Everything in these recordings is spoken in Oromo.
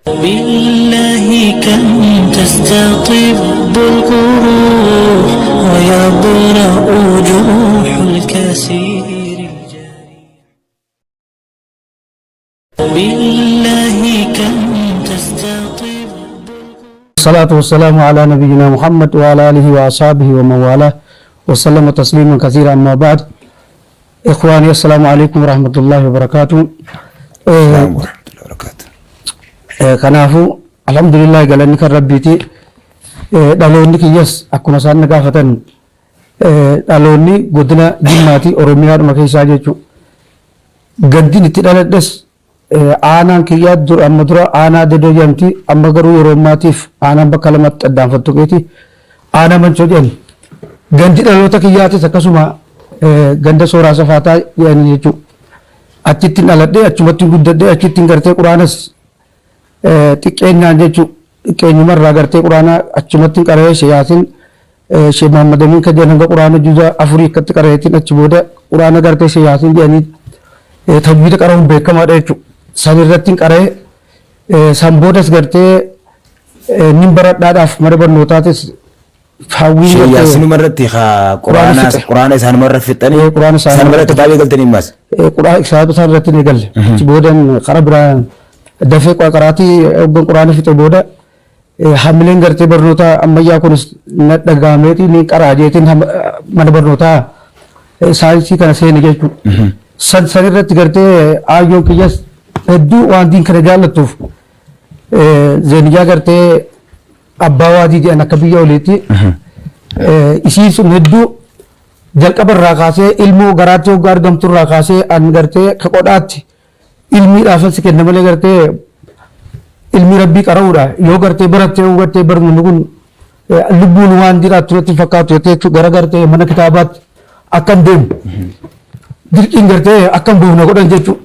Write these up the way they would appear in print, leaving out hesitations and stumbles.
بالله كم تستطب القروح ويبرأ جروح الكثير الجريح. بالله كم تستطب. الصلاة والسلام على نبينا محمد وعلى آله وأصحابه ومن والاه وسلم تسليما كثيرا. أما بعد، إخواني، السلام عليكم ورحمة الله وبركاته. السلام ورحمة الله وبركاته. Kanaafuu alhamdulillah, galanni kan rabbiiti. Dhaloonni kiyyas akkuma isaan na gaafatan, dhaloonni godina Jimmaati, Oromiyaadhuma keessaa jechuudha. Gandin itti dhaladhes, aanaan kiyyaa dur amma dura aanaa Dedoo jedhamti, amma garuu yeroo ammaatiif aanaan bakka lamatti addaan fottoqeeti aanaa Manchoo jedhani. Gandi dhaloota kiyyaatis akkasuma ganda Sooraa Safaataa jedhani jechuudha. Achitti dhaladhee, achumatti guddadhee, achitti gartee quraanas xiqqeenyaan jechuudha. Xiqqeenyumarraa gartee quraana achumatti qara'ee, Shee Yaasin, Shee Muhammad Amin kan jedhan, hanga quraana juza 4 akkatti qara'eetiin, achi booda quraana gartee Shee Yaasin jedhanii tajwiida qara'uun beekamaadha jechuudha. San irratti qara'ee, san boodas gartee nin baradhaadhaaf mana barnootaatis hawwiin Shee gartee Yaasinuma irratti haa Quraana quraana fixe. Quraana isaanuma irra fixanii Quraana isaanuma isaanuma irratti kitaaba eegaltanii ammas. Quraana isaan irratti ni galle. Achi boodan karaa biraa dafee qaraatii hoggan quraana fixe booda, hamileen gartee barnoota ammayyaa kunis na dhagaameeti ni qaraa jeetiin mana barnootaa saayinsii kana seene jechuudha. San san irratti gartee aayyoon kiyyas hedduu waan diin kana jaallattuuf, zeeniyyaa gartee abbaa waadii jedhan akka biyya oliitti, isiin sun hedduu jalqaba irraa kaasee, ilmoo garaatti hoggaa argamtu irraa kaasee, an gartee ka qodhaatti ilmiidhaaf si kenna malee, gartee ilmi rabbii qara'uudha yoo gartee barattee, yoo gartee barnoonni kun lubbuun waan jiraattu natti fakkaatu jettee jechuudha, gara gartee mana kitaabaatti akkan deemu dirqiin gartee akkan buufna godhan jechuudha.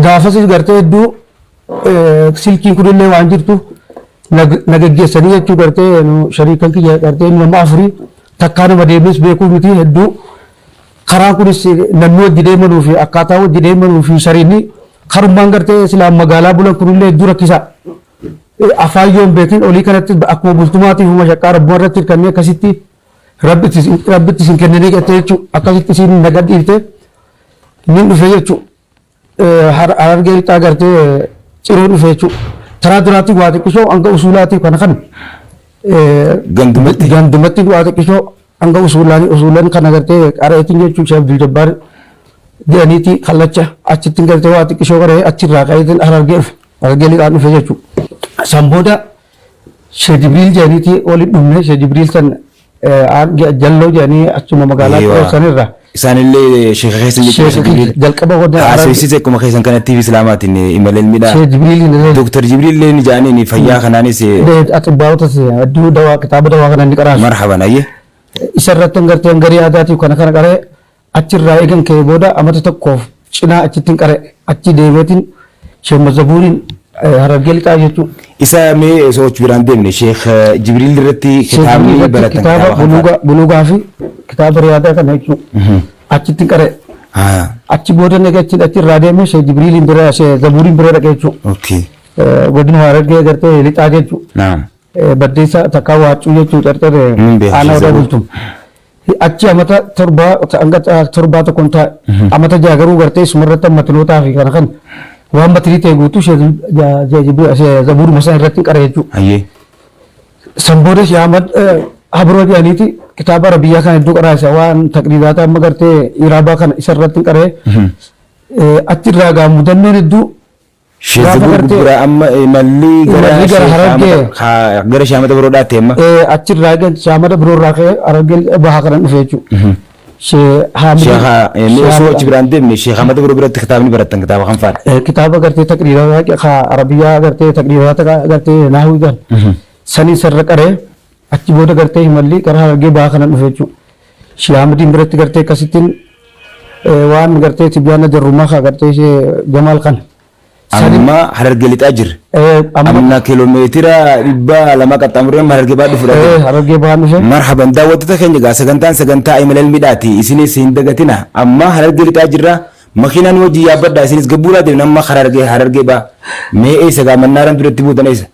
Gaafas gartee hedduu silkiin kunillee waan jirtu na geggeessanii jechuu, gartee nu shariikan kiyya gartee nama afurii takkaa nama deemes beekuu miti. Hedduu karaan kunis namni wajji deemanuu fi akkaataa wajji deemanuu fi shariinni karummaan gartee silaa magaalaa bulan kunillee hedduu rakkisaa. Afaan yoo hin beekin olii kanatti akkuma bultumaatiif mashaqqaa rabbuma irratti hirkannee akkasitti rabbitti isin kennanii gartee jechuudha, akkasitti isin na gadhiifte nin dhufe jechuudha. Harargee Lixaa gartee Ciroo dhufe jechuudha. Taraa duraatti waa xiqqishoo hanga usuulaatiif kana kan Gandumatti. Gandumatti waa xiqqishoo hanga usuulaan usuulan kana gartee qareetiin jechuun, Sheekh Abdul Jabbaar jedhaniiti kallacha achitti gartee waa xiqqishoo qaree, achirraa qareetiin Harargee dhufe, Harargee Lixaan dhufe jechuudha. San booda Sheekh Jibriil jedhaniiti waliin dhufne. Sheekh Jibriil san Jalloo jedhanii achuma magaalaa Eeyyoo. sanirra. Isaanillee sheeka keessan jechuudha. Sheekh jalqaba godha. Haasofsiise akkuma keessan kanatti islaamaatiin imala ilmiidha. Sheekh Jibriil illee. Dooktar Jibriil illee ni jaaniin fayyaa kanaanis. Axibbaa'ota hedduu dawaa, kitaaba dawaa kana ni qaraasu. Marhaban, ayyee. Isa irratti gartee garii aadaatiif kana kana qaree, achirraa eegan ka'ee booda amata tokkoof cinaa achitti qare, achi deemeetiin Sheekh Mazabuuriin Harargee Lixaa jechuudha. Isa mee osoo achi biraan deemne, Sheekh Jibriil irratti kitaabni baratan kitaaba kitaaba kam fa'a? Buluugaa fi kitaaba riyaadaa kana jechuudha. Achitti qare. Achi booda naqee achi achirraa deemee Sheekh Jibriiliin bira, Sheekh Zabuuriin bira dhaqee jechuudha. Godina Harargee gartee Lixaa jechuudha. Naam. Baddeessa takkaa Waaccuu jechuudha, carcaree Nin beeka, aanaa Sheekh Odaa Zabuur. Bultum. Achi amata 7 hanga 7 tokkoon taa'e. Amata 6 garuu gartee isumarratti matnootaa fi kana kan waan matnii ta'e guutuu Sheekh Zabuuruma sana irratti qara jechuudha. Ayyee. San booda Sheekh Ahmad Habroo jedhaniiti kitaaba Arabiyyaa kana hedduu qaraasa, waan taqriidaata amma gartee iraabaa kana isa irratti qaree, achirraa gaa mudannoon hedduu Sheekh gaafa Zabuur biraa amma imalli gara Imalli gara Sheekh Harargee. Gara Sheekh Ahmad Biroodhaatti amma. Achirraa egaa Sheekh Ahmad Biroorraa ka'ee Harargee Bahaa kanan dhufe jechuudha. Sheekh Haamid. Sheekh mee osoo achi biraan deemne, Sheekh Ahmad Biroo biratti kitaabni barattan kitaaba kam fa'aadha? Kitaaba gartee taqriiraa ka Arabiyyaa, gartee taqriiraa gartee naahwii gan sanii sarara qaree, achi booda gartee imalli gara Harargee Bahaa kanan dhufe jechuudha. Sheekh Ahmadiin biratti gartee akkasittiin waan gartee tibyaana jarrummaa ka gartee ishee Jamaal kana. Amma Harargee Lixaa jirra. Amma Amma kiiloomeetira 200 qaxxaamurree amma Harargee Bahaa dhufuudha. Harargee Bahaa dhufe. Marhaban, daawwattoota keenya, gaa sagantaan sagantaa imala ilmiidhaati. Isinis hin dagatina. Amma Harargee Lixaa jirra. Makiinaan wajji yaabbadhaa isinis gabbuudhaa deemna amma Harargee Harargee ba'a. Mee eessa gaa mannaaraan duratti buutan eessa?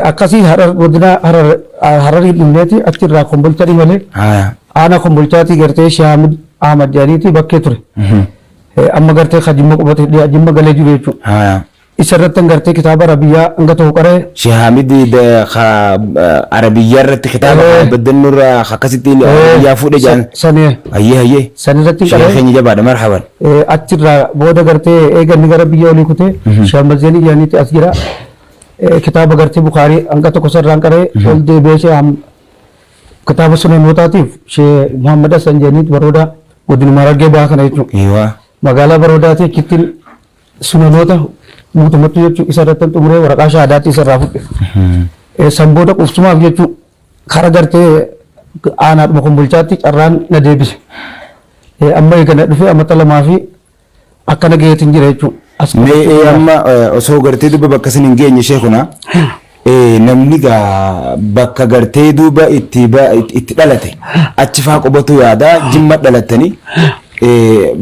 Akkasii Harar godina Harar Hararii dhumneeti achirraa Kombolcha malee aanaa Kombolchaatii gartee Shaamid Ahmad jedhaniiti bakkee ture. Amma gartee ka Jimma qubate Jimma galee jiru jechuudha. Isa irratti gartee kitaaba Arabiyyaa hanga tokko qaree. Sheekh Hamid ka Arabiyyaa irratti kitaaba baddannoo irraa akkasitti Arabiyyaa fuudhe jedhan. Sanii. Hayyee hayyee. San irratti Sheekh qaree. Keenya jabaadha marhaban. Achirraa booda gartee eeganni gara biyya olii kutee Sheekh Mazeenii jedhaniiti as jira. Kitaaba gartee Bukaarii hanga tokko sarraan qaree ol deebi'ee Sheekh kitaaba sunanootaatiif Sheekh Muhammad Hassan jedhaniiti Baroodaa godinuma Harargee Bahaa kana jechuudha. Magaalaa Baroodaati achitti sunanoota guutumatti jechuun isa irratti xumuree waraqaa shahaadaatti isa irraa fudhe. San booda qubsumaaf jechuun kara gartee aanaadhuma Kombolchaatti carraan na deebise. Amma eega na dhufee amata lamaa fi akkana gaheetiin jira jechuudha. As Mee amma osoo gartee duuba bakka isin hin geenye sheekuna namni gaa bakka gartee duuba itti itti dhalate achi faa qubatu yaada. Jimma dhalattanii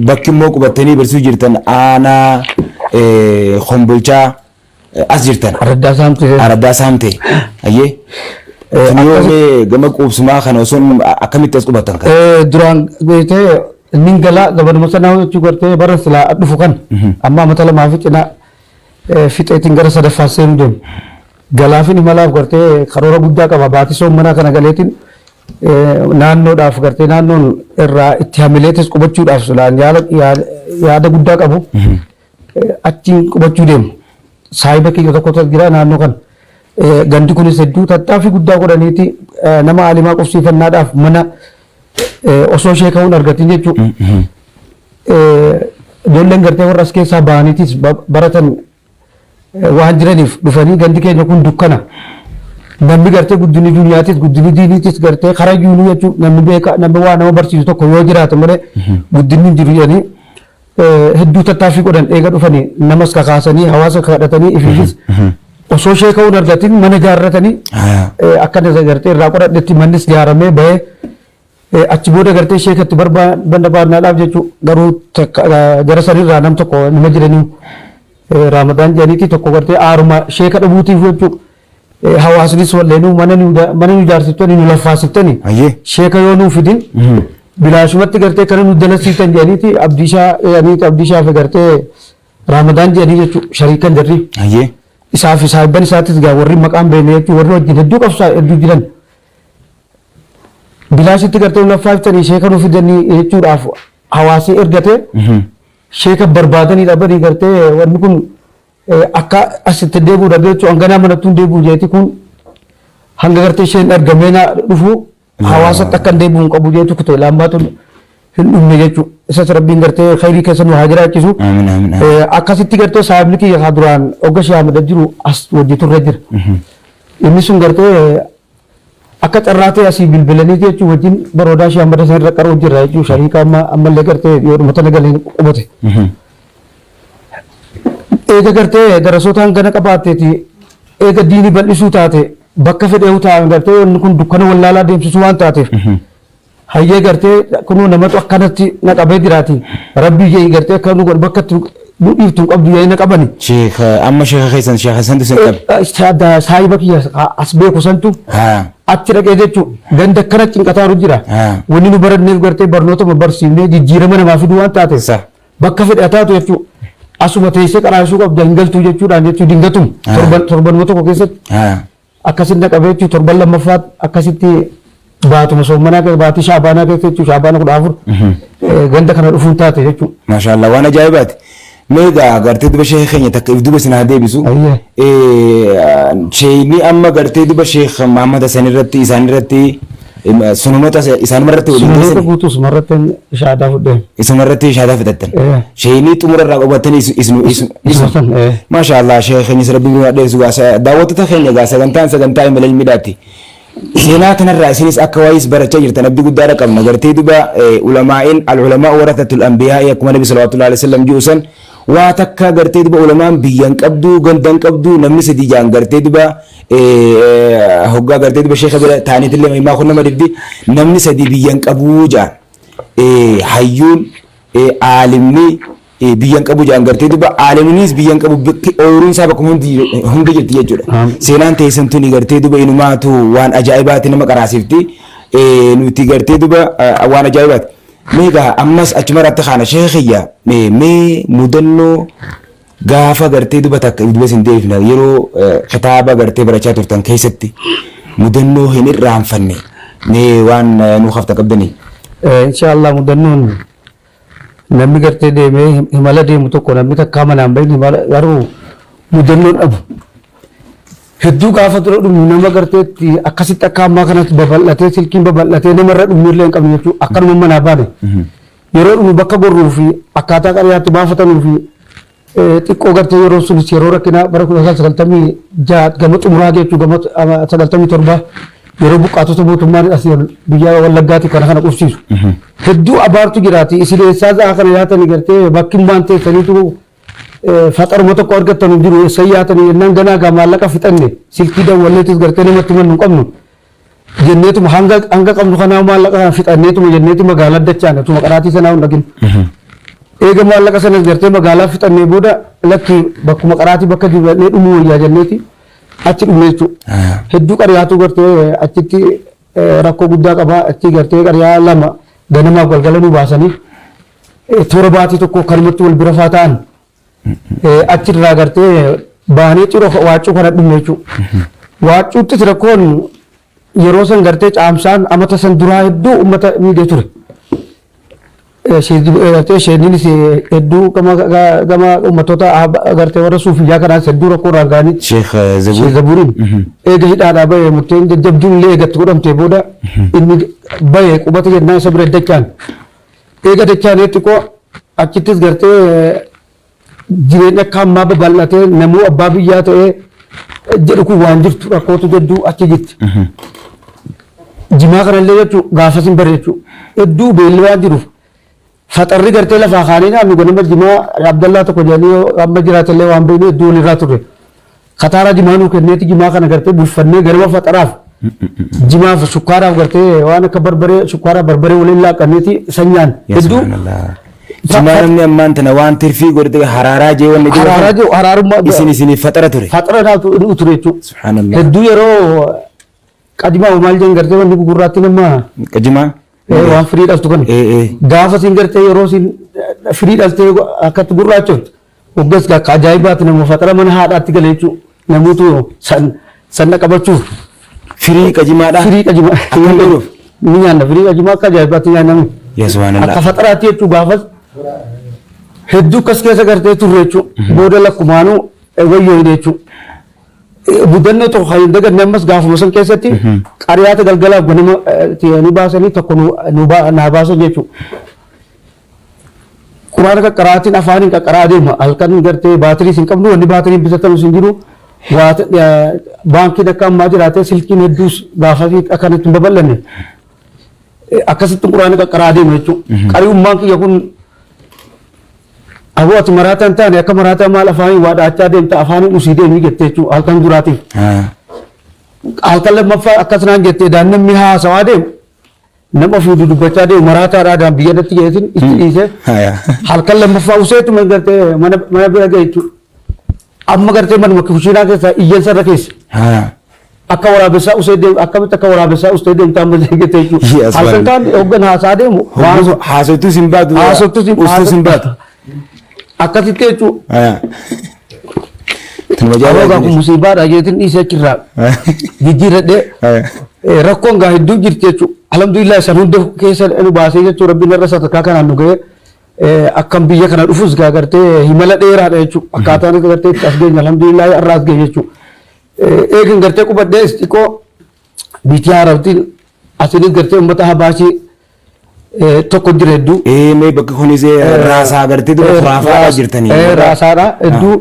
bakki immoo qubattanii barsiisuu jirtan aanaa Kombolchaa as jirtan. Araddaa Saamtee. Araddaa Saamtee. Ayyee. Kun yoo mee gama quubsumaa kana osoo akkamitti as qubatan kan? Duraan beektee inni galaa zamanuma sanaa jechuu gartee bara silaa dhufu kan amma amata lamaa fi cinaa fixeetiin gara sadaffaa seenuu deemu. Galaafin imalaaf gartee karoora guddaa qaba baatii soommanaa kana galeetiin naannoodhaaf gartee naannoon irraa itti hamileetis qubachuudhaaf silaan yaada guddaa qabu. Achiin qubachuu deemu. Saahiba kiyya tokkotu jira naannoo kana. Gandi kunis hedduu tattaaffii guddaa godhaniiti nama aalimaa qubsiifannaadhaaf mana osoo sheeka'uun argatin jechuudha. Ijoolleen gartee warra as keessaa bahaniitis baratan waan jiraniif dhufanii gandi keenya kun dukkana. Namni gartee guddinni dunyaatis guddinni diiniitis gartee karaa yuunuu jechuun namni beeka namni waa nama barsiisu tokko yoo jiraate malee guddinni hin jiru jedhanii hedduu tattaaffii godhan eega dhufanii namas kakaasanii hawaasa kadhatanii ifiifis osoo sheeka'uun argatin mana ijaarratanii akkana gartee irraa qoradhetti mannis ijaaramee bahee achi booda gartee sheekatti barbaannaadhaaf jechuu garuu gara sanirraa nam tokko nama jiranii Raamadaan jedhaniiti tokko gartee aaruma sheeka dhabuutiif jechuu hawaasnis walleenuu mana nu ijaarsiftoonni nu laffaasiftani sheeka yoo nuu fidin bilaashumatti gartee kana nu dalasiiftan jedhaniiti abdiishaa jedhaniiti abdiishaa fi gartee Raamadaan jedhanii jechuu shariikan jarri. Isaa fi saahibban isaattis gaa warri maqaan beekne jechuu warri wajjin hedduu qabsaa hedduu jiran. Bilaashitti gartee nu laffaaftanii sheeka nu fidanii jechuudhaaf hawaasni ergate sheeka barbaadanii dhabanii gartee wanni kun akka asitti deebi'u dhabee jechuun hanganaa manattuu hin deebi'u jeeti kun hanga gartee isheen argamee na dhufu hawaasatti akka hin deebi'u hin qabu jeetu kute laambaatu hin dhumne jechuudha. Isas rabbiin gartee khayrii keessa nu haa jiraachisu. Amiin amiin amiin. Akkasitti gartee saahibni kiyya haa duraan hogga shee Ahmad jiru as wajji turre jira. Inni sun gartee akka carraa ta'e asii bilbilanii jechuun wajjin baroodaa shee Ahmad san irra qaruu jirra jechuun shariika amma ammallee gartee yoodhuma tana galee qubate. Eega gartee darasoota hangana qabaatteeti eega diinii bal'isuu taate bakka fedheehu taa'an gartee wanni kun dukkana wallaalaa deemsisuu waan taateef hayyee gartee kunoo namatu akkanatti na qabee jiraati rabbii jee gartee akka nu godhu bakka itti nu dhiiftu hin qabdu jedhanii na qabani. Sheekh amma sheekha keessan sheekha santu sin qabe. Saahiba kiyya as beeku santu achi dhaqee jechuun ganda akkana cinqataaru jira. Wanni nu baranneef gartee barnootuma barsiifnee jijjiirama namaa fiduu waan taateef bakka fedhe haa taatu jechuudha. Asuma teessee qaraasuu qabda hin galtuu jechuudhaan jechuu dingatum torban torbanuma tokko keessatti akkasin na qabee jechuudha torban lammaffaa akkasitti baatuma soommanaa keessa baatii shaabaanaa keessa jechuudha shaabaana 14 ganda kana dhufuun taate jechuudha. Maashaallah waan ajaa'ibaati. Mee egaa gartee duba sheekha keenya takka if duba isin haa deebisu. Sheekni amma gartee duba sheekh Muhammad Hassan irratti isaan irratti sununoota isaanuma irratti waliin Sununoota geessani. guutuu isuma irratti shaadaa fudhee. Isuma irratti shaadaa fudhattan. Sheekni xumura irraa qabatanii isnu isnu Isuma san. Maasha Allah sheekha keenyas rabbi nu haa dheeressu gaa daawwattoota keenya gaa sagantaan sagantaa imala ilmiidhaati. Seenaa kanarraa isinis akka waayis barachaa jirtan abdii guddaadha qabna. Gartee duba ulamaa'in al-ulamaa warathatul anbiyaa'i akkuma nabi sallallahu alaihi wasallam ji'u san waa takka gartee duba ulamaan biyyan qabdu gandan qabdu namni sadi jaan gartee duba hoggaa gartee duba sheekha bira taaniitillee himaa kun nama dibdi namni sadi biyyan qabuu jaan hayyuun aalimni Biyyan qabu jedhan gartee duba aalaminis biyyan qabu bakki ooyiruun isaa bakkuma hundi hunda jirti jechuudha. Seenaan teessan tuni gartee duba inumaatu waan ajaa'ibaati nama qaraasifti. Nuti gartee duba waan ajaa'ibaati. Mee egaa ammas achuma irratti kaana sheekh kiyya mee mudannoo gaafa gartee duba takka duba isin deebifna yeroo kitaaba gartee barachaa turtan keessatti mudannoo hin irraanfanne mee waan nuu haftan qabdanii. Inshallah mudannoon namni gartee deemee himala deemu tokko namni takkaa manaan bahin himala garuu mudannoon dhabu. Hedduu gaafa dura dhumnu nama garteetti akkasitti akka ammaa kanatti babal'atee silkiin babal'atee namarra dhumnu illee hin qabnu jechuudha. Akkanuma manaa baane. Yeroo dhumnu bakka gorruu fi akkaataa qariyaatti baafatanuu fi xiqqoo gartee yeroo sunis yeroo rakkinaa bara 1996 gama xumuraa jechuun gama 97 yeroo buqqaatota mootummaan asii ol biyya Wallaggaatti kana kana qubsiisu. Hedduu abaartu jiraati. Isin eessaa za'a kana yaatanii gartee bakkimmaan teessaniitu faxaruma tokko argattan hin jiru eessa yaatanii jennaan ganaa gaa maallaqa fixanne silkii dawwalleetis gartee namatti himannu hin qabnu. Jenneetuma hanga hanga qabnu kanaa maallaqa kana fixanneetuma jenneeti magaalaa dachaane tuma qaraatii sanaa hin dhagin. Eega maallaqa sanas gartee magaalaa fixannee booda lakki bakkuma qaraatii bakka dibannee dhumuu wayyaa jenneeti achi dhumne jechuudha. Hedduu qariyaatu gartee achitti rakkoo guddaa qaba achi gartee qariyaa lama ganamaaf galgala nu baasanii toora baatii tokko kanumatti wal bira faa ta'an achirraa gartee baanee ciroo waaccuu kana dhumne jechuudha. Waaccuuttis rakkoon yeroo san gartee caamsaan amata san duraa hedduu uummata miidhee ture. Gartee sheeniinis hedduu gama gama uummattoota gartee warra suufiyyaa kanaas hedduu rakkoo irraan ga'anii. Sheekh Zabuur. Sheekh Zabuuriin eega hidhaadhaa bahee murteen jajjabduun illee eegatti godhamtee booda inni bahee qubata jennaan isa bira dachaan. Eega dachaan xiqqoo achittis gartee jireenya akka ammaa babal'atee namuu abbaa biyyaa ta'ee jedhu kun waan jirtu rakkootu hedduu achi jirti. Jimaa kanallee jechuun gaafas hin bare jechuun hedduu beelli waan jiruuf faxarri gartee lafaa kaanee nyaannu ganama jimaa Abdallaa tokko jedhanii amma jiraatellee waan beeknu hedduu walirraa turre. Kataaraa jimaa nuu kenneeti jimaa kana gartee bulfannee ganama faxaraaf jimaaf shukkaaraaf gartee waan akka barbaree shukkaaraaf barbaree waliin laaqanneeti san nyaanne. Yaa Hedduu subhanallah. Jimaa namni ammaan tana waan tirfii godhate haraaraa jee wanni jiru haraaraa jiru haraarummaa isin isiniif faxara ture. faxara naatu inni ture jechuudha. Subhanallah. Hedduu yeroo qadimaa maal jeen gartee wanni gugurraatti nama Qajimaa. Waan firii dhaltu kana. Gaafa isin gartee yeroo isin firii dhaltee akkatti gurraachoftu hoggas akka ajaa'ibaatti nama faxara mana haadhaatti gale jechuudha. Namoota san sanna qabachuuf. Firii qajimaadha. Firii qajimaa. Akkam godhuuf? Ni nyaanna firii qajimaa akka ajaa'ibaatti nyaanname. Yaa subhaanallah. Akka faxaraatti jechuudha gaafas hedduu akkas keessa gartee turre jechuudha. Booda lakkumaanuu wayyoo jechuudha. Mudannoo tokko kan hin daganne ammas gaafuma san keessatti qariyaata galgalaaf ganama nu baasanii tokko naa baasan jechuudha. Quraana qaqqaraatiin afaaniin qaqqaraa deema. Halkan gartee baatirii hin qabnu wanni baatiriin bitatamus hin jiru. Baankiin akka ammaa jiraatee silkiin hedduus gaafasii akkanatti hin babal'anne. Akkasitti quraana qaqqaraa deema jechuudha. Qari'ummaan kiyya kun Aboo ati maraataa hin taane akka maraataa maal afaaniin waa dhaachaa deemta afaaniin usii deemii jette jechuudha halkan duraatiif. Halkan lammaffaa akkas naan jettee daan namni haasawaa deemu nama ofii dudubbachaa deemu maraataadhaa daan biyya natti jedheetiin itti dhiisee halkan lammaffaa useetuma gartee mana mana bira ga'e jechuudha. Amma gartee manuma kushiinaa keessaa iyyansa irra keessa. Akka waraabessaa usee deemu akkamitti akka waraabessaa ustee deemta amma jettee jechuudha. Yes, Halkan kaan hoggan haasaa deemu waan Haasoftuu sin baatu. Haasoftuu sin Ustuu sin baatu. Akkasitti jechuudha. Haya. Tun Aboo wajjin. gaa kun musiibaadha jeetiin dhiisee achirraa jijjiirradhee rakkoon gaa hedduu jirti jechuudha. Alhamdulillah san hunda keessa nu baasee jechuudha rabbiin irra sadarkaa kanaan nu ga'ee akkam biyya kana dhufus gaa gartee himala dheeraadha jechuudha. Akkaataan gartee itti as geenye alhamdulillah irraa as geenye jechuudha. Eegin gartee qubadhees xiqqoo biitii haarabtiin asinis gartee uummata habaashii tokko jira hedduu. Ee mee bakki kunis raasaa gartee dura raafaadhaa jirtanii. Raasaadha hedduu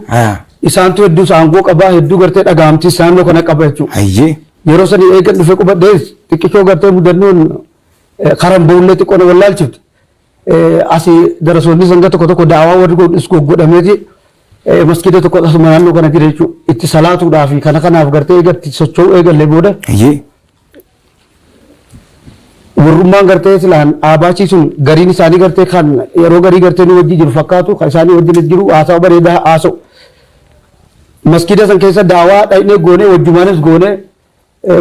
isaantu hedduu aangoo qabaa hedduu gartee dhagaamtii naannoo kana qaba jechuudha. Hayyee. Yeroo sanii eegan dhufee qubadhees xiqqishoo gartee mudannoon karan boollee xiqqoo na wallaalchifte. Asii darasoonni sanga tokko tokko daawaa warri godhus godhameeti maskiida tokko asuma naannoo kana jira jechuudha. Itti salaatuudhaa fi kana kanaaf gartee eegatti socho'uu eegallee booda Hayyee. Warrummaan gartee silaan aabaachii sun gariin isaanii gartee kan yeroo garii gartee nu wajji jiru fakkaatu kan isaanii wajjinis jiru haasawa bareedaa haasa'u. Maskiida san keessa daawaa dhaqnee goonee wajjumaanis goonee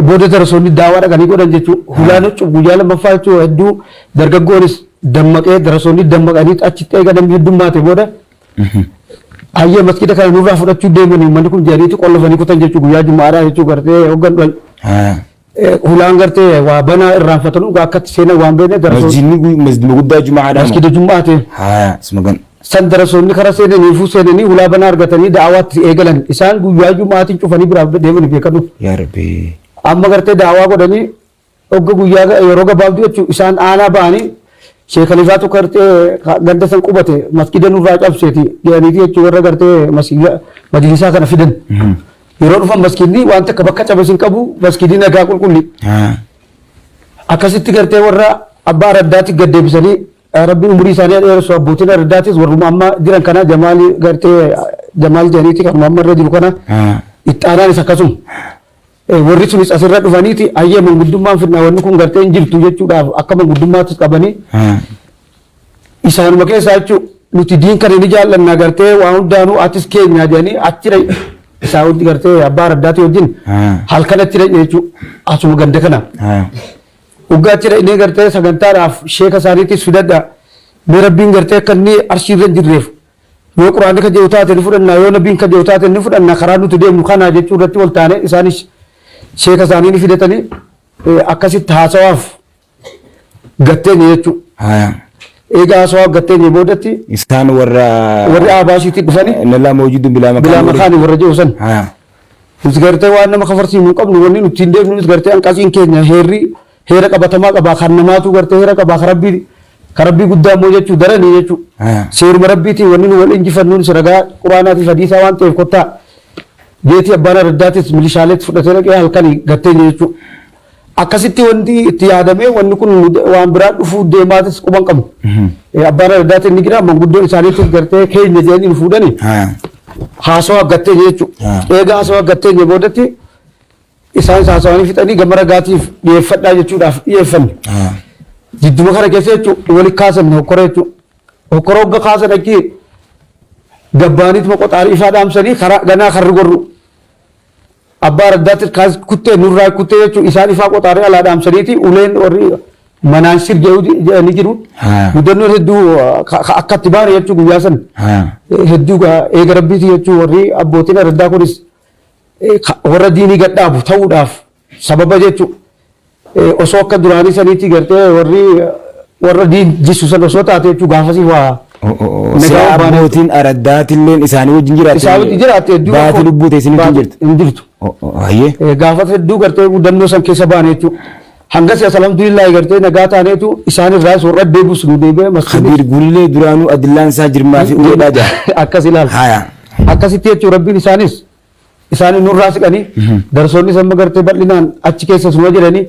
booda darasoonni daawaa dhaqanii godhan jechuudha. Hulaan huccuu guyyaa lammaffaa jechuudha hedduu dargaggoonis dammaqee darasoonni dammaqanii achitti eega namni heddummaate booda hayyee maskiida kana nurraa fudhachuu deemanii uummanni kun jedhaniitu qollofanii kutan jechuudha guyyaa juma'aadhaa jechuudha gartee hoggan dhuan. Hulaan gartee waa banaa irraanfatanu akkatti seenan waan beekne darasoonni. Masjidni masjiduma guddaa juma'aadhaa. Masjida juma'aa ta'e. Suma gan. San darasoonni kara seenaniifuu seenanii hulaa banaa argatanii da'awaatti eegalan. Isaan guyyaa juma'aatiin cufanii biraa deemanii beekanu. Yaa Rabbi. Amma gartee da'awaa godhanii hogga guyyaa yeroo gabaabduu jechuun isaan aanaa ba'anii sheekalifaatu gartee ganda san qubate masjida nurraa cabseeti jedhaniiti jechuun warra gartee majlisaa kana fidan. Yeroo dhufan maskiinni waan takka bakka cabes hin qabu maskiinni nagaa qulqulli. Akkasitti gartee warra abbaa araddaatti gad deebisanii rabbiin umurii isaanii dheeressu abbootiin araddaattis warruma amma jiran kana jamaali gartee jamaal jedhaniiti kanuma amma irra jiru kana itti aanaanis akkasuma. Warri sunis asirra dhufaniiti hayyee manguddummaan fidnaa wanni kun gartee hin jirtu jechuudhaaf akka manguddummaattis qabanii isaanuma keessaa jechuun nuti diin kana ni jaallannaa gartee waan hundaanuu atis keenya jedhanii achi isaa wajji gartee abbaa araddaati wajjin halkan achi dhaqne jechuudha asuma ganda kana. Waggaa achi dhaqnee gartee sagantaadhaaf sheeka isaaniitis fidadha. Mee rabbiin gartee akka inni arshii irra hin jirreef yoo quraanni ka jedhu taate ni fudhanna yoo nabiin ka jedhu taate ni fudhanna karaa nuti deemnu kana jechuu irratti wal taane isaanis sheeka isaanii ni fidatanii akkasitti haasawaaf gatteenye jechuudha. Eega haasawaaf gatteenye boodatti Isaan warra warri aabaashiitti dhufanii Nallaa mawjuudun bilaa makaan. Bilaa makaani warra jedhu san. Nuti gartee waan nama kafarsiifnu hin qabnu wanni nuti hin deemnu nuti gartee anqasiin keenya heerri heera qabatamaa qabaa kan namaatu gartee heera qabaa kan rabbii kan rabbii guddaa immoo jechuu daranii jechuu. Seeruma rabbiitiin wanni nu wal injifannuun ragaa quraanaatii fi hadiisaa waan ta'eef kottaa jeetii abbaan araddaatis milishaaleetti fudhatee dhaqee halkanii gatteenye jechuu. Akkasitti wanti itti yaadamee wanni kun waan biraa dhufuu deemaatis quban qabnu. Abbaan araddaatiin ni jira manguddoon isaaniitis gartee keenya jedhanii nu fuudhanii haasawaa gatteenye jechuudha. Eega haasawaa gatteenye boodatti isaan haasawanii fixanii gama ragaatiif dhiyeeffadhaa jechuudhaaf dhiyeeffanne. Jidduma kana keessa jechuudha wali kaasan hokkora jechuudha. Hokkora hogga kaasan achi gabbaaniituma qoxaarii ifaa dhaamsanii karaa ganaa karri gorru. Abbaa araddaatti kaas kuttee nurraa kuttee jechuun isaan ifaa qoxaarii alaa dhaamsaniiti uleen warri manaan sir jedhanii jiru. Mudannoon hedduu akka itti baane jechuun guyyaa san hedduu eega rabbiiti jechuun warri abbootiin araddaa kunis warra diinii gadhaabu ta'uudhaaf sababa jechuun osoo akka duraanii saniitti gartee warri warra diin jissu san osoo taate jechuun gaafasii waa Silaa abbootiin araddaatilleen isaanii wajjin jiraatte. Isaa wajjin jiraatte hedduu Baati lubbuu ta'e isiniif hin jirtu. Hin jirtu. Hayyee. Gaafas hedduu gartee mudannoo san keessa baane jechuudha. Hangas alhamdulillah gartee nagaa taaneetu isaan irraa warra deebus nu deebi'e masjiidni. Kabiir Gullee duraanuu adillaan isaa jirmaa fi uleedhaa jira. Akkas ilaala. Akkasitti jechuun rabbiin isaanis isaanii nurraa siqanii darsoonni amma gartee bal'inaan achi keessa suma jedhanii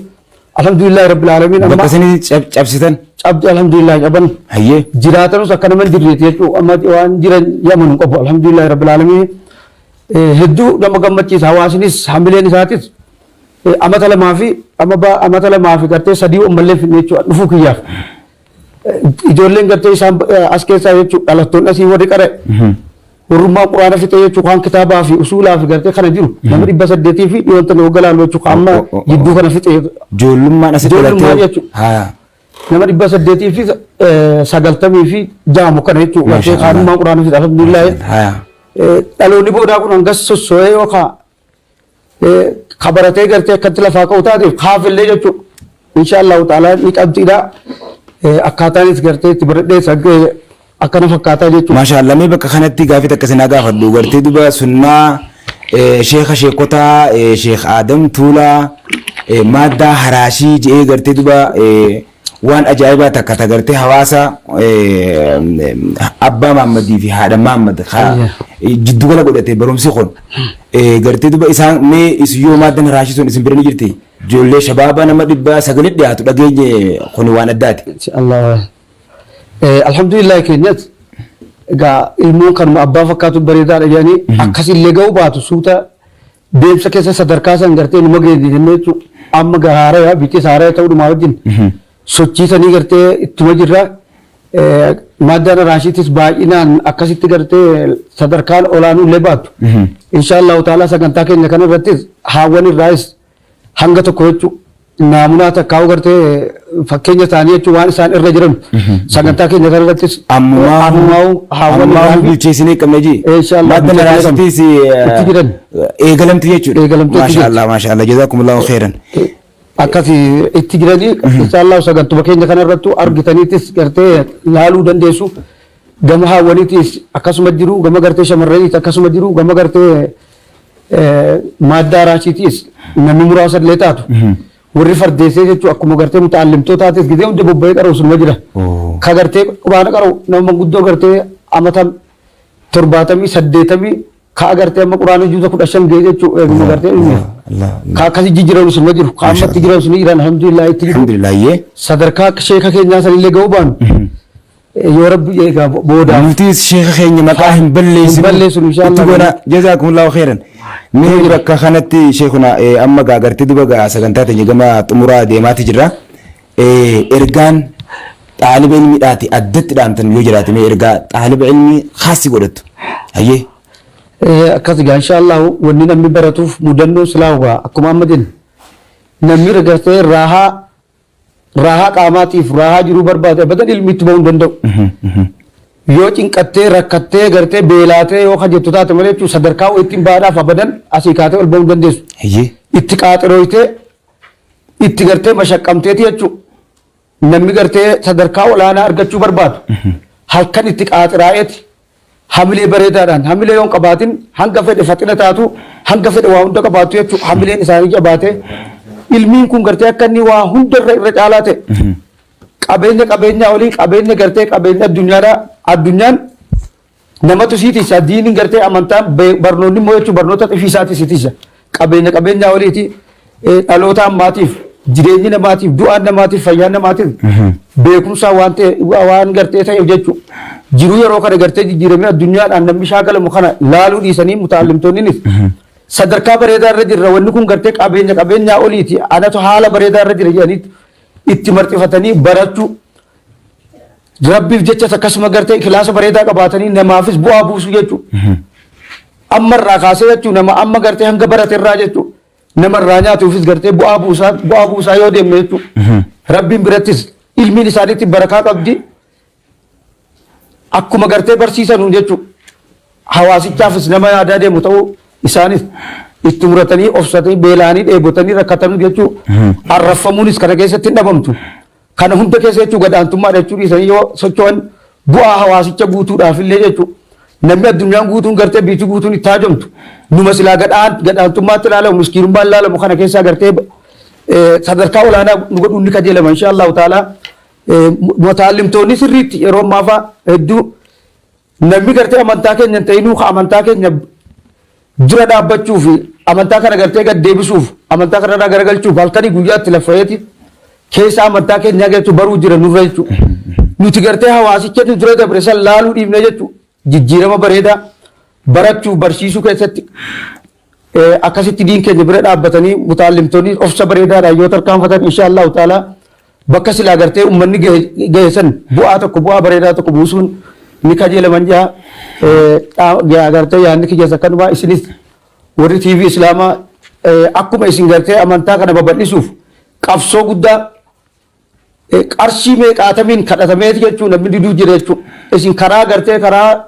alhamdulillah rabbil aalamiin amma Bakka isin cabsitan. Cabdi alhamdulillah caban. Jiraatanus akka nama hin jirreeti jechuudha amma waan jiran jedhaman hin qabu alhamdulillah rabbil aalamiin hedduu nama gammachiisa hawaasnis hamileen isaatis amata lamaa fi amma amata lamaa fi gartee sadii ammallee finne jechuudha dhufuu kiyyaaf. Ijoolleen gartee isaan as keessaa jechuudha dhalattoonni asii warri qara'e. Warrummaa quraana fixee jechuudha waan kitaabaa fi usuulaa fi gartee kana jiru nama 800 fi dhiyoon tana hogga laalu jechuudha amma jidduu kana fixee. Ijoollummaan asitti Ijoollummaan dhalattee. jechuudha. Nama 896 kana jechuudha gartee kaanummaa quraana fixe alhamdulillah. Dhaloonni boodaa kun hangas sosso'ee yookaan kabaratee gartee akkatti lafaa ka'u taateef kaafillee jechuudha. Insha Allahu ta'ala ni qabxiidha. Akkaataanis gartee itti baradhee akkana fakkaataa jechuudha. Maasha Allah mee bakka kanatti gaafii takka isin haa gaafadhu gartee duba sunnaa sheekha sheekotaa sheekh Aadam Tuulaa maaddaa haraashii je'ee gartee duba waan ajaa'ibaa takka ta gartee hawaasa abbaa Mahammadii fi haadha Mahammad jiddugala godhate barumsi kun gartee duba isaan mee isin yoo maaddan haraashii sun isin bira ni jirti ijoollee shabaaba nama 900 dhiyaatu dhageenye kun waan addaati. Allah. Alhamdulillah keenyas egaa ilmoon kanuma abbaa fakkaatu bareedaadha jedhanii akkasillee ga'uu baatu suuta deemsa keessa sadarkaa san gartee numa geenye jennee jechuudha. Amma haaraya biqis haaraya ta'uu dhumaa wajjin Sochii sanii gartee ittuma jirra. Maaddaan Araashiitis baay'inaan akkasitti gartee sadarkaan olaanuu illee baattu. Insha Allahu ta'ala sagantaa keenya kana irrattis haawwan irraayis hanga tokko jechuun naamunaa takkaa'u gartee fakkeenya isaanii jechuun waan isaan irra jiran sagantaa keenya kana irrattis Ammumaa haawwan ammumaa irraa fi bilcheessinee qabna jee. Insha Allah Madda bilcheessinee qabna. naraasittis Itti jiran. eegalamti jechuudha. Eegalamtee itti Maasha jirti. Allah, maasha Allah, jazaakumullahu khairan. Akkasi itti jiranii insha Allah sagantuma keenya kana irrattu argitaniitis gartee laaluu dandeessu. Gama haawwaniitis akkasuma jiru, gama gartee shamarraniitis akkasuma jiru, gama gartee maaddaa raashiitiis namni muraasa illee taatu. Warri fardeessee jechuun akkuma gartee mutaallimtootaatis gizee hunda bobba'ee qara'u sunuma jira. Ka gartee quraana qara'u nama manguddoo gartee amata 70 80 ka agartee amma quraana juuza 15 ga'e jechuun eeguma gartee ilmi. Ka akkasii jijjiiramu sunuma jiru. Ka ammatti jiramu suni jiran alhamdulillah itti jiru. Alhamdulillah yee. Sadarkaa sheeka keenyaa sanillee ga'uu baanu. Yoo rabbi eegaa boodaaf. Nutis sheeka keenya maqaa hin balleessinu. Hin balleessinu insha Itti Allah. goona jazaakumullahu khairan. Mee bakka kanatti sheekuna amma gaa gartee duba gaa sagantaa teenya gama xumuraa deemaati jirra. Ergaan xaaliba ilmiidhaati addatti dhaamtan yoo jiraate mee ergaa xaaliba ilmii khaassi godhattu. Hayyee. Akkas egaa insha Allah wanni namni baratuuf mudannoo silaa gaa akkuma amma jennu namni gartee raahaa raahaa qaamaatiif raahaa jiruu barbaade abadan ilmi itti bahuu hin danda'u. Yoo cinqattee rakkattee gartee beelaatee yoo kajettu taate malee jechuun sadarkaa ittiin baadhaaf abadan asii kaatee ol bahuu hin dandeessu. Hayyee. Itti qaaxirooytee itti gartee mashaqqamteeti jechuudha. Namni gartee sadarkaa olaanaa argachuu barbaadu halkan itti qaaxiraa'eeti hamilee bareedaadhaan hamilee yoo hin qabaatin hanga fedhe faxina taatu hanga fedhe waa hunda qabaatu jechuudha. Hamileen isaanii jabaatee ilmiin kun gartee akka inni waa hundarra irra caalaa ta'e qabeenya qabeenyaa olii qabeenya gartee qabeenya addunyaadhaa addunyaan namatu sii tisa diiniin gartee amantaan barnoonni immoo jechuun barnoota ifii isaati sii tisa qabeenya qabeenyaa oliiti dhaloota ammaatiif jireenyi namaatiif du'aan namaatiif fayyaan namaatiif beekumsaa waan ta'e waan gartee ta'eef jechuudha. Jiruu yeroo kana gartee jijjiiramee addunyaadhaan namni shaakalamu kana laaluu dhiisanii mutaallimtoonnis sadarkaa bareedaa irra jirra wanni kun gartee qabeenya qabeenyaa oliiti anatu haala bareedaa irra jira jedhanii itti marxifatanii barachuu Rabbiif jechas akkasuma gartee ikhlaasa bareedaa qabaatanii namaafis bu'aa buusuu jechuudha. Amma irraa kaasee jechuun nama amma gartee hanga barate irraa jechuudha. Nama irraa nyaatuufis gartee bu'aa buusaa yoo deemne jechuudha. Rabbiin birattis ilmiin isaaniitti barakaa qabdi. Akkuma gartee barsiisanuun jechuudha. Hawaasichaafis nama yaadaa deemu ta'uu isaanis itti muratanii obsatanii beela'anii dheebotanii rakkatanii jechuudha. Arraffamuunis kana keessatti hin dhabamtu. Kana hunda keessa jechuun gadaantummaa jechuu dhiisanii yoo socho'an bu'aa hawaasicha guutuudhaaf illee jechuudha. Namni addunyaan guutuun gartee biyyi guutuun itti haajomtu. Numa silaa gadhaantummaatti ilaalamu miskiinummaan ilaalamu kana keessaa gartee sadarkaa olaanaa nu godhuun ni kajeelama insha Allahu ta'ala. Mutaallimtoonni sirriitti yeroo ammaa fa'a hedduu namni gartee amantaa keenya hin ta'inuu ka amantaa keenya dura dhaabbachuu fi amantaa kana gartee gad deebisuuf amantaa kana irraa garagalchuuf halkanii guyyaatti laffa'eeti keessa amantaa keenyaa galchuu baruu jira nurra jechuudha. Nuti gartee hawaasicha nu dura dabre san laaluu dhiifne jechuudha. Jijjiirama bareedaa barachuu barsiisuu keessatti akkasitti diin keenya bira dhaabbatanii mutaallimtoonni obsa bareedaadhaan yoo tarkaanfatan insha Allahu ta'ala bakka silaa gartee uummanni gahe san bu'aa tokko bu'aa bareedaa tokko buusuun ni kajeelaman jaa gartee yaadni kiyyas akkanuma. Isinis warri TV Islaamaa akkuma isin gartee amantaa kana babal'isuuf qabsoo guddaa qarshii meeqaatamiin kadhatameeti jechuun namni diduu jira jechuudha. Isin karaa gartee karaa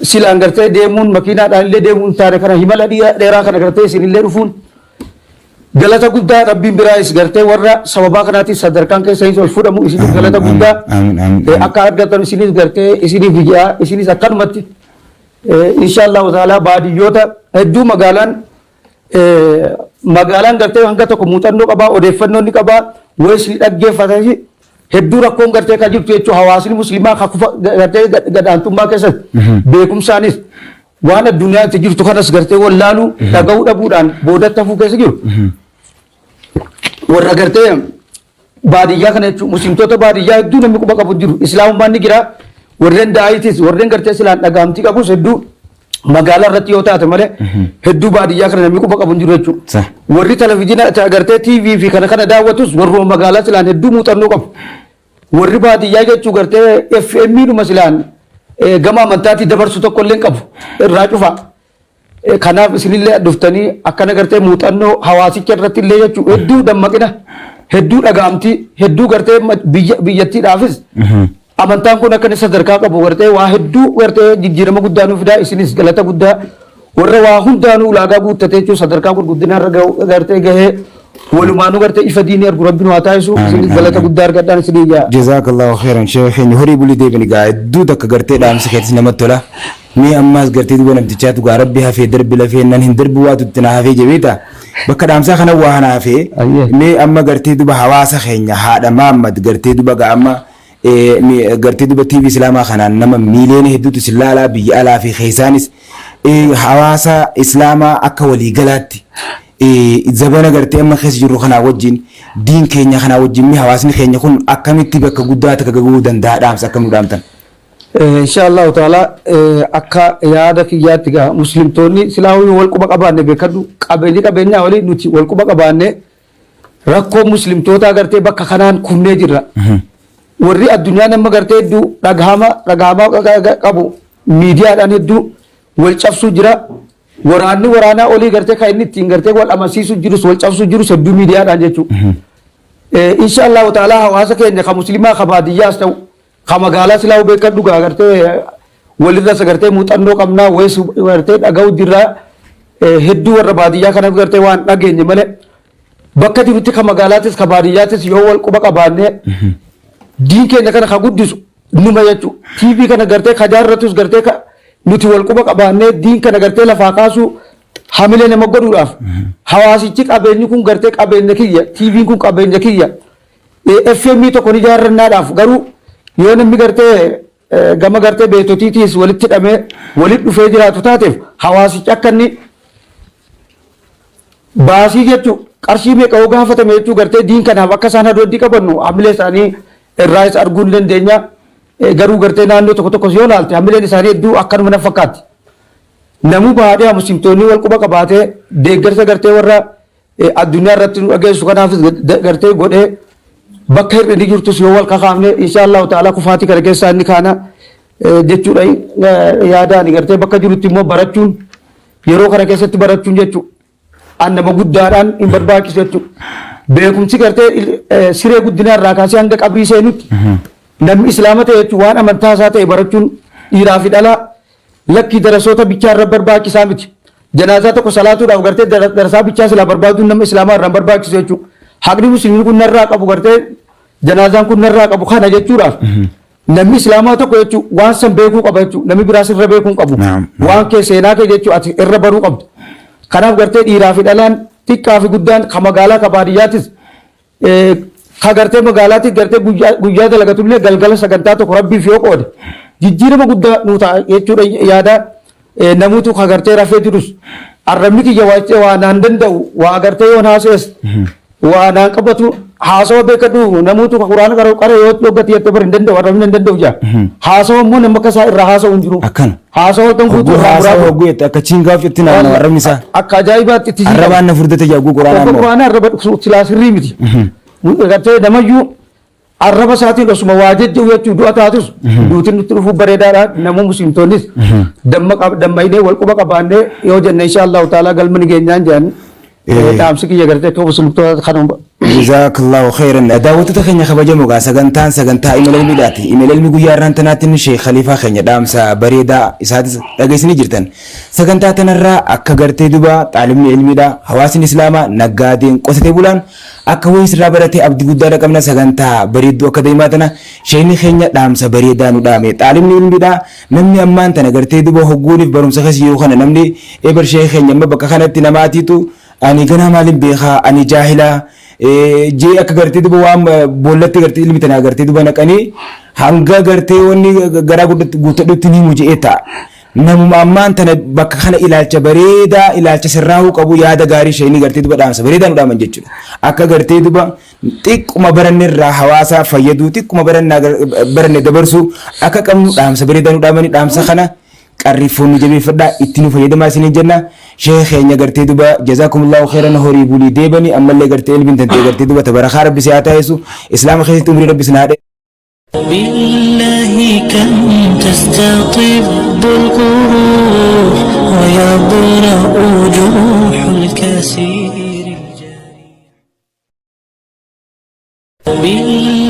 silaan gartee deemuun makiinaadhaan illee deemuun taane kana himala dheeraa kana gartee isin illee dhufuun galata guddaa rabbiin biraayis gartee warra sababaa kanaatiin sadarkaan keessanis ol fuudhamu isinis galata guddaa akka argatan isinis gartee isiniif ijaa isinis akkanumatti insha Allahu ta'ala baadiyyoota hedduu magaalaan gartee hanga tokko muuxannoo qabaa odeeffannoo ni qabaa wayis ni dhaggeeffatanii hedduu rakkoon gartee kan jirtu jechuun hawaasni musliimaa kan kufa gartee gadaantummaa keessatti beekumsaanis waan addunyaa itti jirtu kanas gartee wallaaluu dhaga'uu dhabuudhaan boodatti hafuu keessa jiru. Warra gartee baadiyyaa kana jechuun muslimtoota baadiyyaa hedduu namni quba qabu jiru. Islaamummaan ni jira. Warreen daa'itis warreen gartee silaan dhagaamtii qabus hedduu Magaalaa irratti yoo taate malee hedduu baadiyyaa kana namni quba qabu hin jiru jechuudha. Sah. Warri televizyiina agartee TV fi kana kana daawwatus warruma magaalaa silaan hedduu muuxannoo qabu. Warri baadiyyaa jechuu gartee FM dhuma silaan gama amantaatii dabarsu tokko illee hin qabu irraa cufa. Kanaaf isinillee dhuftanii akkana gartee muuxannoo hawaasicha irratti illee jechuu hedduu dammaqina hedduu dhaga'amtii hedduu gartee biyyattiidhaafis amantaan kun akka inni sadarkaa qabu gartee waa hedduu gartee jijjiirama guddaa nuuf fidaa isinis galata guddaa warra waa hundaanuu ulaagaa guuttate jechuun sadarkaa gurguddinaa irra gartee gahee walumaanuu gartee ifa diinii argu rabbi nu haa taasisu isinis galata guddaa argadhaan isinii jaa. Jazaakallahu khairan sheekh keenya horii bulii deebini gaa hedduu takka gartee dhaamsi keetis namatti tola. Mee ammaas gartee duba namtichaatu gaa rabbi hafee darbi lafee nan hin darbi waatu itti na hafee jebeeta. Bakka dhaamsaa kana waa na hafee Ayyee. mee amma gartee duba hawaasa keenya haadha Maammad gartee duba gaa amma gartee duba TV Islaamaa kanaan nama miiliyoona hedduutu isin laalaa biyya alaa fi keessaanis hawaasa Islaamaa akka waliigalaatti zabana gartee amma keessa jirru kanaa wajjin diin keenya kanaa wajjin mee hawaasni keenya kun akkamitti bakka guddaa takka gahuu danda'a dhaamsa akkam nu dhaamtan? Insha Allahu ta'ala akka yaada kiyyaatti gaa muslimtoonni silaa wal quba qabaanne beekadhu qabeenyi qabeenyaa olii nuti wal quba qabaanne rakkoo muslimtootaa gartee bakka kanaan kufnee jirra. Warri addunyaan amma gartee hedduu dhagahama dhagahamaa qabu miidiyaadhaan hedduu wal cabsuu jira. Waraanni waraanaa olii gartee kan inni ittiin gartee wal amansiisuu jirus wal cabsuu jirus hedduu miidiyaadhaan jechuudha. Insha Allahu ta'ala hawaasa keenya kan muslimaa kan baadiyyaas ta'u kan magaalaa silaa beekan dhugaa gartee walirras gartee muuxannoo qabnaa wayis gartee dhaga'u jirra hedduu warra baadiyyaa kanaaf gartee waan dhageenye malee bakka jirutti kan magaalaatis kan baadiyyaatis yoo wal quba qabaanne diin keenya kana kan guddisu numa jechuudha. TV kana gartee ka jaarratus gartee ka nuti wal quba qabaannee diin kana gartee lafaa kaasuu hamilee nama godhuudhaaf hawaasichi qabeenyi kun gartee qabeenya kiyya TVn kun qabeenya kiyya FM tokko ni jaarrannaadhaaf garuu yoo namni gartee gama gartee beektotiitiis walitti hidhamee walitti dhufee jiraatu taateef hawaasichi akka inni baasii jechuun qarshii meeqa yoo gaafatame jechuu gartee diin kanaaf akka isaan hadooddii qabannu hamilee isaanii irraayis arguu ni dandeenya. Garuu gartee naannoo tokko tokkos yoo ilaalte hamileen isaanii hedduu akkanuma na fakkaatti. Namuu baadhee muslimtoonni wal quba qabaatee deeggarsa gartee warra addunyaa irratti nu dhageessu kanaafis gartee godhee bakka hir'inni jirtus yoo wal kakaafne insha Allahu ta'ala kufaatii kana keessaa inni kaana jechuudha yaadaani gartee bakka jirutti immoo barachuun yeroo kana keessatti barachuun jechuudha. An nama guddaadhaan hin barbaachisu jechuudha. Beekumsi gartee siree guddinaa irraa kaasee hanga qabrii seenutti namni islaama ta'e jechuun waan amantaa isaa ta'e barachuun dhiiraa fi dhalaa lakkii darasoota bichaa irra barbaachisaa miti. Janaazaa tokko salaatuudhaaf gartee darasaa bichaa silaa barbaaduun nama islaamaa irraa hin barbaachisu jechuudha. Haqni musliimni kun narraa qabu gartee janaazaan kun narraa qabu kana jechuudhaaf namni islaamaa tokko jechuun waan san beekuu qaba jechuudha. Namni biraas irra beekuu hin qabu. Waan kee seenaa kee jechuun ati irra baruu qabdu. Kanaaf gartee dhiiraa fi dhalaan xiqqaa fi guddaan ka magaalaa ka baadiyyaattis ka gartee magaalaatti gartee guyyaa dalagatullee galgala sagantaa tokko rabbiif yoo qoode jijjiirama guddaa nuu ta'a jechuudha yaada namuutu ka gartee rafee jirus arrabni kiyya waa naan danda'u waa gartee yoon haasa'es waa naan qabatu haasawa beekadhu namuutu ka quraana qara'u qara yoo dhoggati jettee bar hin danda'u arrabni hin danda'u jaa haasawa immoo nama akka isaa irraa haasa'u hin jiru Akkana. haasawa kan guutuu Hogguu irraa haasawa muraa hogguu jette akka chiingaa ofitti naannawa arrabni isaa. Akka ajaa'ibaatti itti siqama. Arrabaan na furdate jaa hogguu quraanaa Hogguu immoo. quraanaa arraba silaa sirrii miti. Gartee namayyuu arraba isaatiin osuma waa jejje'u jechuu du'a taatus duutiin nutti dhufuu bareedaadha. Namuu muslimtoonnis damma dammaynee wal quba qabaannee yoo jenne insha Allahu ta'ala galma ni geenyaan jedhan. Dhaamsi kiyya gartee akka muslimtoota kanuma. Jazakallahu khairan. Daawwattoota keenya kabajamoo gaa sagantaan sagantaa imala ilmiidhaati. Imala ilmi guyyaa irraan tanaatti inni Sheekh Khaliifaa keenya dhaamsa bareedaa isaatis dhageessanii jirtan. Sagantaa tanarraa akka gartee duba xaalibni ilmiidha hawaasni islaamaa naggaadeen qotatee bulaan akka wayii sirraa baratee abdii guddaa qabna sagantaa bareedduu akka deemaa tana sheekni keenya dhaamsa bareedaa nu dhaame. Xaalibni ilmiidha namni ammaan tana gartee duba hogguuniif barumsa keessa jiru kana namni ebar sheekh keenya amma bakka kanatti namaatiitu ani ganaa maalin beekaa ani jaahilaa jee akka gartee duba waan boollatti gartee ilmi tanaa gartee duba naqanii hanga gartee wanni garaa guuttadhutti ni himu je'ee ta'a. Namuma ammaan tana bakka kana ilaalcha bareedaa ilaalcha sirraahuu qabu yaada gaarii isheenii gartee duba dhaamsa bareedaa nu dhaaman jechuudha. Akka gartee duba xiqquma baranne irraa hawaasaa fayyaduu xiqquma baranne dabarsuu akka qabnu dhaamsa bareedaa nu dhaamanii dhaamsa kana Qarriffoo nu jabeeffadhaa itti nu fayyadamaa isiniin jenna. Sheekh keenya gartee duba jazaakumullahu khairan horii bulii deebani ammallee gartee ilmiin tantee gartee duba tabarakaa rabbi si haa taasisu islaama keessatti umrii rabbi sin haa بالله كم تستطب القروح ويبرأ جروح الكثير الجارح. بالله